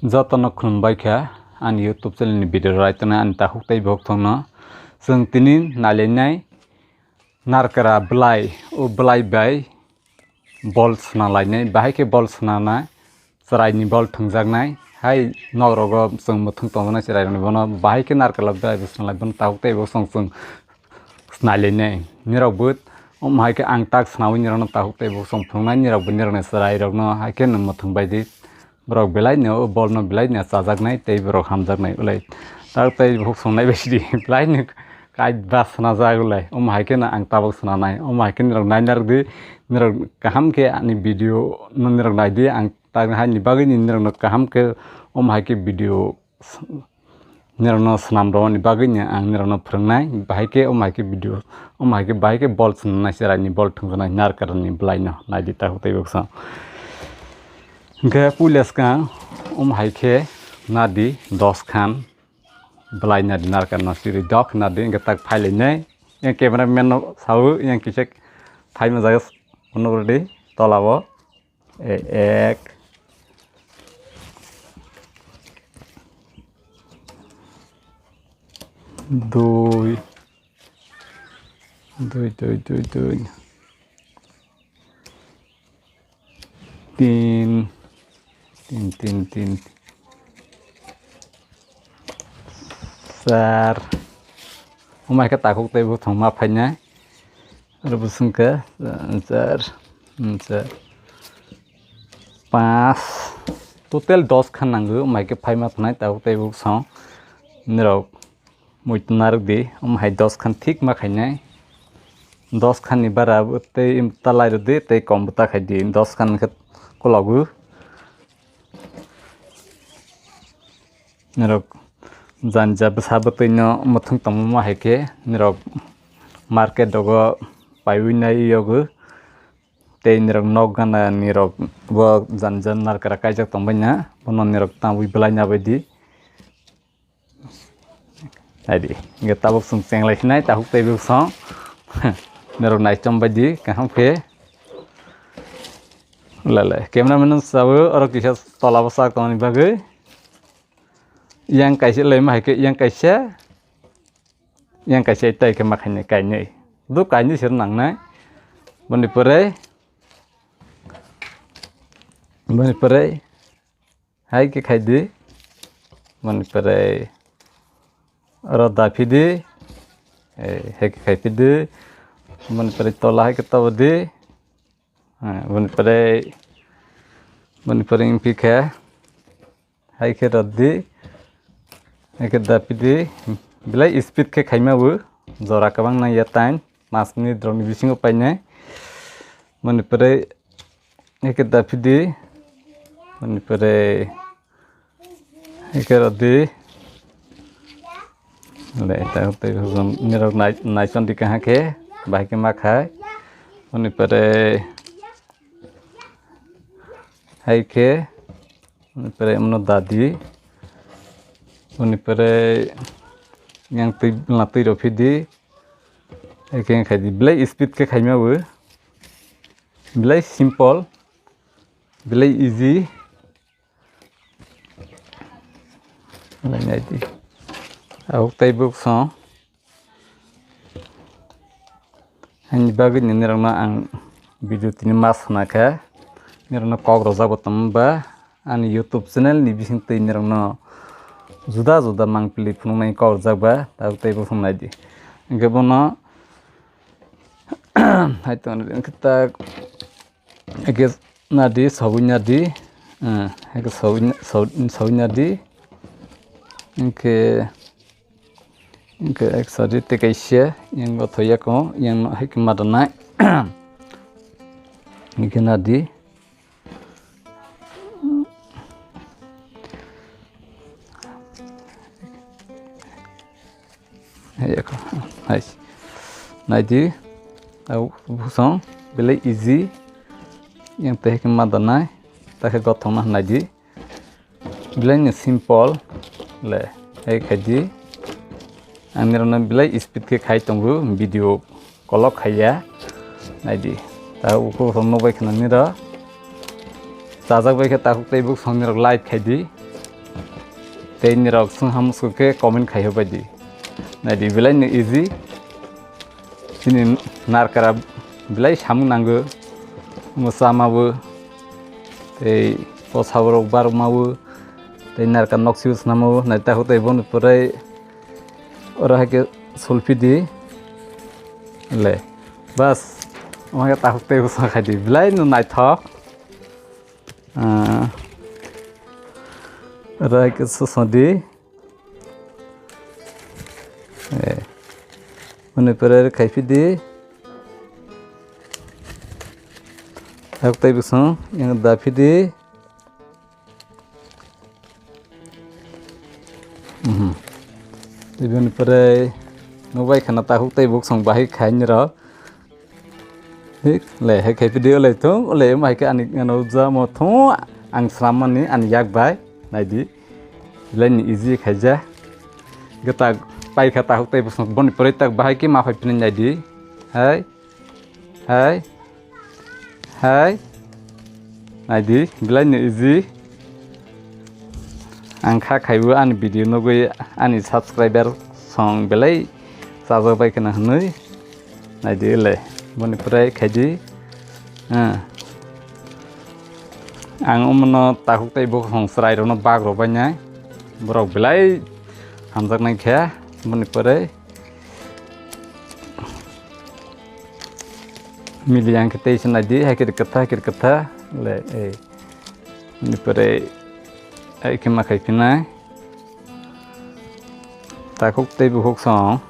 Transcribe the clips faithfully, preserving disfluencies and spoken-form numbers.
Jotono khulumbai kha ani YouTube channel ni video rai tongnai ani takhuk tei bukhuk thongno. Chwng tini nailainai narkra bwlai, o bwlai bai bol swnalainai, bahai khe bol swnanai, chwraini bol thwngjaknai. Hai nok rogo chwng mwthwng tongjaknai chwrairokni bono bahai khe narkra bwlai bo swnalai bono takhuk tei bukhuk thong chwng. Snailainai. Nirok bo, omo hai khe ang tak swnamwi nirokno takhuk tei bukhuk song phunuknai, nirok bo nirokni chwrairokno hai khe no mwthwng bai di. Borok belai no, o bol no belai no chajaknai tei borok hamjaknai ulai. Takhuk tei bukhuk songnai bai sidi, belai no kait ba swnajak ulai. Omo hai khe no ang tabuk swnanai. Omo hai khe nirok nai narwk di, nirok kaham khe ani video no nirok nai di, ang tak hai ni bagwi ni nirok no kaham khe omo hai khe video nirokno swnam rwmani bagwi no ang nirokno phwrwngnai, bahai khe omo hai khe video, omo hai khe bahai khe bol swnamnai, chwraini bol thwngjaknai, narkarni bwlaino nai di takhuk tei bukhuk song. Hwnkhe puila swkang omo hai khe nadi dos khan bwlai nadi narkarno siri dok nadi hwnkhe tak phailainai. Yang cameraman no sawi yang kisa phaima jaga phunuk rwdi tolao. E-, ek, dui, dui, dui, dui, dui, tin, tin, tin, tin, char. Omo hai khe takhuk tei bukhuk thongma phainai. Aro bwswng khe, char, char, panch, total dos khan nango, omo hai khe phaima thanai takhuk tei bukhuk song. Nirok muitu narwk di, omo hai dos khan thik ma khainai. Dos khan ni bara bo tei ta lai rw di, tei kom bo ta khai di, dos khan khe kologo. Nirok janja bwsa bwtwi no mwthwng tongma hai khe nirok market rogo paiwi nai yogo. Tei nirok nok gana nirok bo janja narkra kaijak tongbai na, bono nirok tabwi bwlai na bai di. Naidi, hingke tabuk chwng chenglai sinai, takhuk tei bukhuk song. Norok naichom baidi, kaham khe. Lale, cameraman no sabo, oro kisa tola bwsak tongmani bagwi. Yang kaisa lema hai khe, yang kaisa, yang kaisa tai khe ma khainai kainwi. Bo kainwi sero nangnai. Boni pore, boni pore, Hai khe khai di. Mani pore oro da phi di. Eh, hai khe khai phi di. Mani pore tola hai khe tobo di. Eh, mani pore, mani pore wng phi khe. Hai khe rw di. Hai khe da phi di. Belai speed khe khai ma bo. Jora kwbang nang ya time. Mas minute rok ni bisingo painai. Mani pore Eke da phi di. Mani pore eke rw di. Le, ta, ta, nirok nai, naichon di kaha khe, bahai khe ma khai. Mani pore hai khe, mani pore mano da di. Mani pore yang twi, la twi rw phi di. Eke khai di. Belai speed khe khai ma bo. Belai simple, belai easy. Nai nai di. Ahuk tei buk song. Ani bagwi ni nirokno ang video tini ma sana kha. Nirokno kok rojak bo tongma ba ani YouTube channel ni bising twi nirokno juda juda mangpili phunuknai kok rojak ba. Ahuk tei buk song nai di. Hingke bono Hai tongni hwnkhe tak eke nadi, sabui nadi, eh, eke sabui, sabui nadi. Hwnkhe, hwnkhe ek sari tei kaisa, yang bo thoyako, yang no hai khe ma rwnai. Hwnkhe nadi. Hai, hai. Naidi, au busong, belai easy. Yang teh ke madanai, teh ke gotong nah naidi. Belai ni simple, le, hai kaidi. Ang nirokno belai speed khe khai tongo video kolok khaiya. Naidi. Ta uku rok nukbai khna nirok. Chajak bai khe takhuk tei buk song nirok like khaidi. Tei nirok swngha musu khe comment khai hobai di. Naidi belai no easy. Chini narkara belai samung nango. Omo chamawo. Tei posaborok barmawo. Tei narka nok sibo swnamwo. Nai takhuk tei bono pore oro hai khe sulphi di. Le. Bas. Omo khe takhuk tei bwswng khai di. Belai no naithok. Ah, rai ke soso di. Eh, mane pore khai phi di. Takhuk tei bwswng, yang da phi di. Mhm. Tei bini pore nukbai khana takhuk tei bwswng bahai khai ni rok. Thik, le, hai khai video le thung, le, ma hai khe ani, ano, ja, mo, thung, ang sram mani, ani yak bai, nai di. Le ni easy khai ja. Gata pai kha takhuk tei bwswng boni pore tak bahai khe ma phai phini nai di. Hai, hai, hai. Nai di, belai ni easy. Ang kha khaibo ani video nugwi ani subscriber song belai chajak bai kheno hwnwi. Nai di le, boni pore khai di. Ah. Ang omono takhuk tei bwswng chwrai rokno bak rw bai nai. Borok belai hamjak nai khe, boni pore. Mili yang khe tei se nai di, hai khe kwtha, hai khe kwtha. Le, ei. Bini pore, hai khe ma khai phinai. Takhuk tei bukhuk song.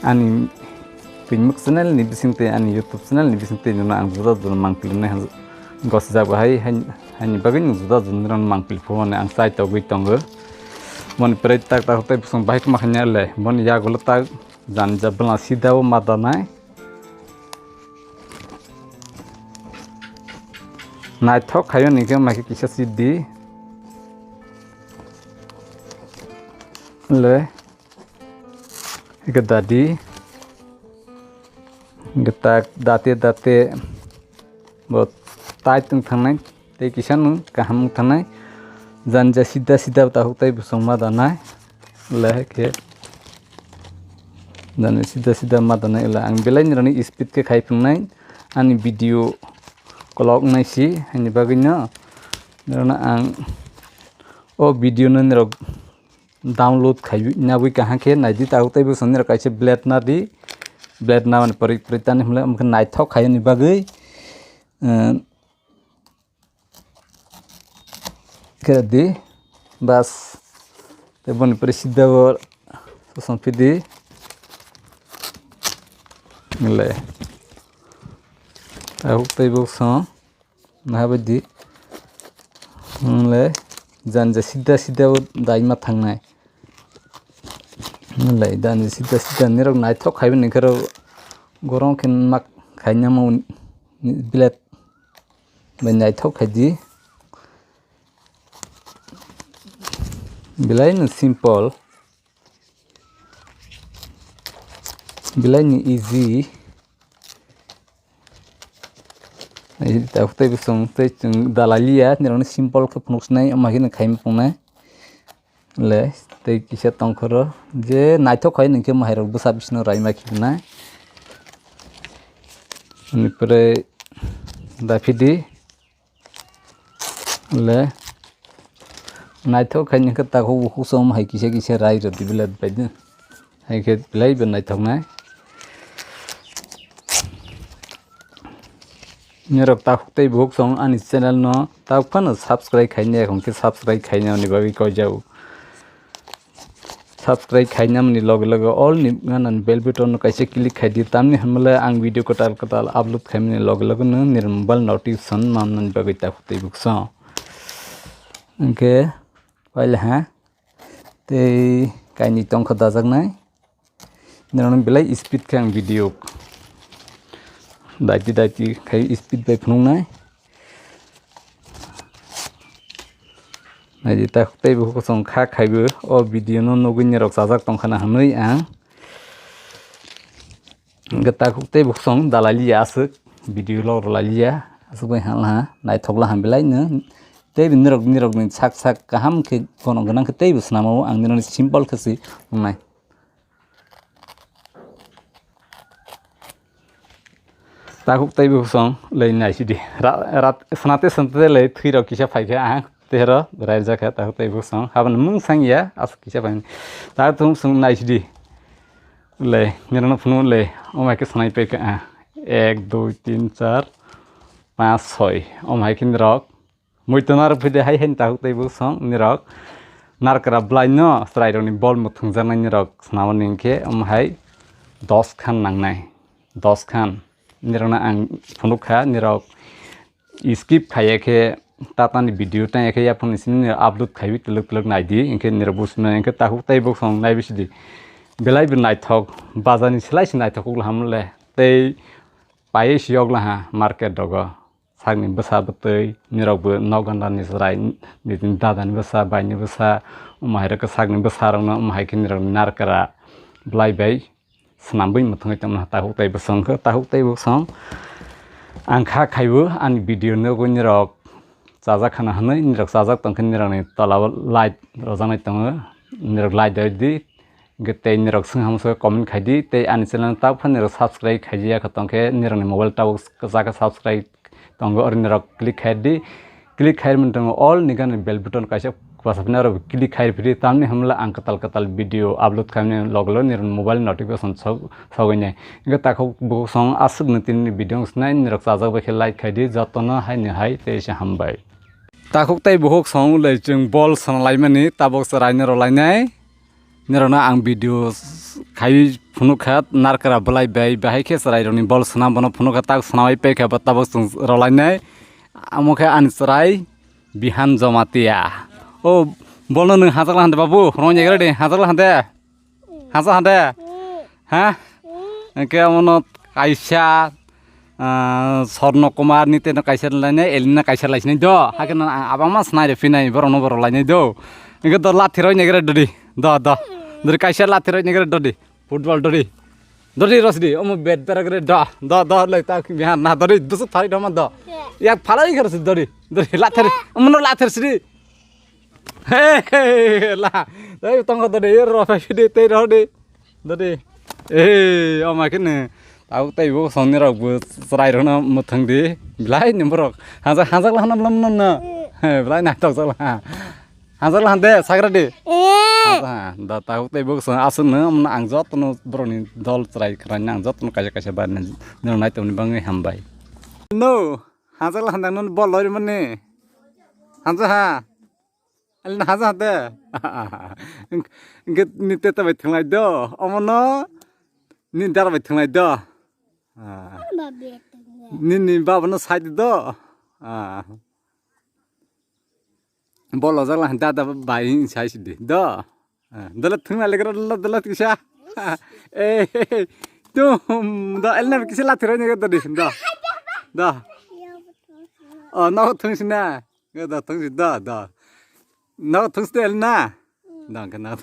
Ani Facebook channel ni bising tei ani YouTube channel ni bising tei no ang juda juda mangpili nai gosi jago hai, hai, haini bagwi no juda juda no mangpili phu mane ang chai togwi tongo. Boni pore tak takhuk tei bwswng bahai khe ma khai nai le. Boni yagulo tak Jani ja bwla sida o ma danai. Naithok khayo ni khe ma khe kisa sidi. Le. Eke dadi. Eke tak date date. Bo tai tong thangnai. Tei kisa no kaham wng thanai. Jani ja sida sida takhuk tei bwswng ma danai. Le khe. Jani sida sida ma danai le ang belai ni rani speed khe khai phngnai. Ani video kolok nai si, ani bagwi no. Nirano ang o video no nirok download khai nagwi kaham khe nai di, takhuk tei bwswng nirok kaisa blade na di. Blade na mani pori pori tani hwnle, omo khe naithok khai ni bagwi, eh, khe di, bas. Tei boni pore sida o sosong phi di. Le. Takhuk tei bwswng naha bai di. Le. Jani ja sida sida o dai ma thangnai. Le. Jani sida sida nirok naithok khai bini khe rok gorong khe mak khai namo bilet. Bai naithok khai di. Belai no simple. Belai ni easy. Ai, takhuk tei bwswng tei chwng dalai liya, nirok ni simple khe phunuk sinai, ama khe no khai ma tongnai. Le, tei kisa tongkhoro, je naithok khai nung khe mahairok bwsa bisino rai ma khibnai. Ani pore daphidi. Le, naithok khai nung khe takhuk bukhuk som hai kisa kisa rai rwdi belai bai de. Hai khe belai bo naithoknai. Norok takhuk tei bukhuk song ani channel no takhuk phano subscribe khaina, ekhon khe subscribe khaina ni bagwi koi jago. Subscribe khainamani loge loge all ni ganani bell button no kaisa click khai di, tamni hwnmale ang video kwtal kwtal upload khaimani loge loge no nini mobile notification manani bagwi takhuk tei bukhuk song. Hwnkhe paila ha tei kainwi tongkha dajaknai. Norokno belai speed khe ang video daiti daiti khai speed bai phunuknai. Naidi takhuk tei bukhuk song kha khaibo o video no nugwi norok chajak tongkhana hwnwi ang hwnkhe takhuk tei bukhuk song dalai liya aswk video log rwlai liya aswk bai hwnla ha naithok la ha belai no. Tei nirok, nirokni sak sak kaham khe gono gwnang khe teibo swnamo, ang nirokni simple khe se wngnai. Takhuk teibo song lei naisidi. Ra-, rat, snate snate lei thwirok kisa phaikha, ah, tehro rairjakha, takhuk teibo song. Habani mung sangya, as kisa phaini. Takhuk teibo song naisidi. Lei, nirokno phunu lei, omai khe swnai paikha, ah. Ek, dui, tin, char, panch, soi. Omai khe nirok. Muitu narwk phide hai hai takhuk teibo song nirok. Narkra bwlaino chwrairokni bol mwthwngjaknai nirok swnamani hinkhe omo hai dos khan nangnai. Dos khan. Nirokno ang phunukha, nirok skip khaiya khe tatani video tangya khe yaphangni simi nirok upload khaiwi twlwk twlwk naidi. Hinkhe nirok buchino hinkhe takhuk teibo song naibi sidi. Belai bo naithok, bazarni slai se naithok kuk lahamle. Tei paiwi se yokla ha market rogo. Sakni bwsa bwtwi, nirokbo nok gandani chwrai, nini dadani bwsa, baini bwsa, omo hai rwkhe sakni bwsarokno, omo hai khe nirokni narkra bwlai bai swnamwi mwthangwi tongmani takhuk teibo song khe, takhuk teibo song. Ang kha khaibo ani video nugwi nirok chajak khana hwnwi, nirok chajak tongkhe nirokni tolao like rojaknai tongo, nirok like dai di. Hwnkhe tei nirok swng hamsok comment khaidi, tei ani channel tabuk phano nirok subscribe khaiya khe tongkhe nirokni mobile tabuk kwchak khe subscribe tongo, oro nirok click khaidi, click khai mani tongo all ni gana bell button kaisa kwchapnai oro click khai phiri, tamni hwnla ang kwtal kwtal video upload khaimani loglo nirok mobile notification sok sogwinai. Hwnkhe takhuk bukhuk song aswk ni tini video wngsinai, nirok chajak bai khe like khaidi, jotono haini hai tei se hambai. Takhuk tei bukhuk song le chwng bol sana laimani tabuk chwraino rwlainai. Nirokno ang video s-, khaiwi phunukha narkra bwlai bai, bahai khe chwrairokni bol swnam bono phunukha, tak swnamwi paikha bo tabuk chwng rwlainai. Amo khe ani chwrai Bihan Jomatia. O bolno nwng hajakla hande babu, rwng yagra de, hajakla hande. Hajakla hande. Ha? Hwnkhe omono kaisa ah, Sorno Kumar ni teno kaisa lainai, Elina kaisa laisinai do. Hakhe no ang abangma snai rw phinai, borokno borok lainai do. Hwnkhe do lathi roi naigra dodi. Do, do. Dori kaisa lathi roi naigra dodi. Football dodi. Dodi rosdi, omo bet beragre do. Do, do, lai ta bihan na dodi, dusu thari doma do. Yak phalai khe rosdi dodi. Dodi lathari, omo no lathari sidi. He, he, he, la. Dai tongkha dodi, ro phaidi, tei rodi. Dodi. Ei, o ma khe ne. Tabuk tei bo songni rok bo chwrai rokno mwthang di. Belai ni borok. Hajak, hajak la hana bwlam no na. He, belai na tok jak la. Hajak la han de, sagra di. Hajak ha. Da tabuk tei bo song aswk no, ang joto no borok ni dol chwrai kwrwng ang joto no kaisa kaisa bar ni nai tongni bagwi hambai. No, hajak la han da no bol loi mani. Hajak ha. Alina haja de. Hwnkhe ni teta bai thwnglai do. Omono ni dara bai thwnglai do. Ah. Nini baba no sai di do. Ah. Bolo jala dada bai sai si di do. Ah. Dole thwngna legra dole dole kisa. Eh. Tum do elna kisa la thira ni do di do. Do. Oh, no thung sina. Nge da thung si da da. No thung si el na. Da ke na.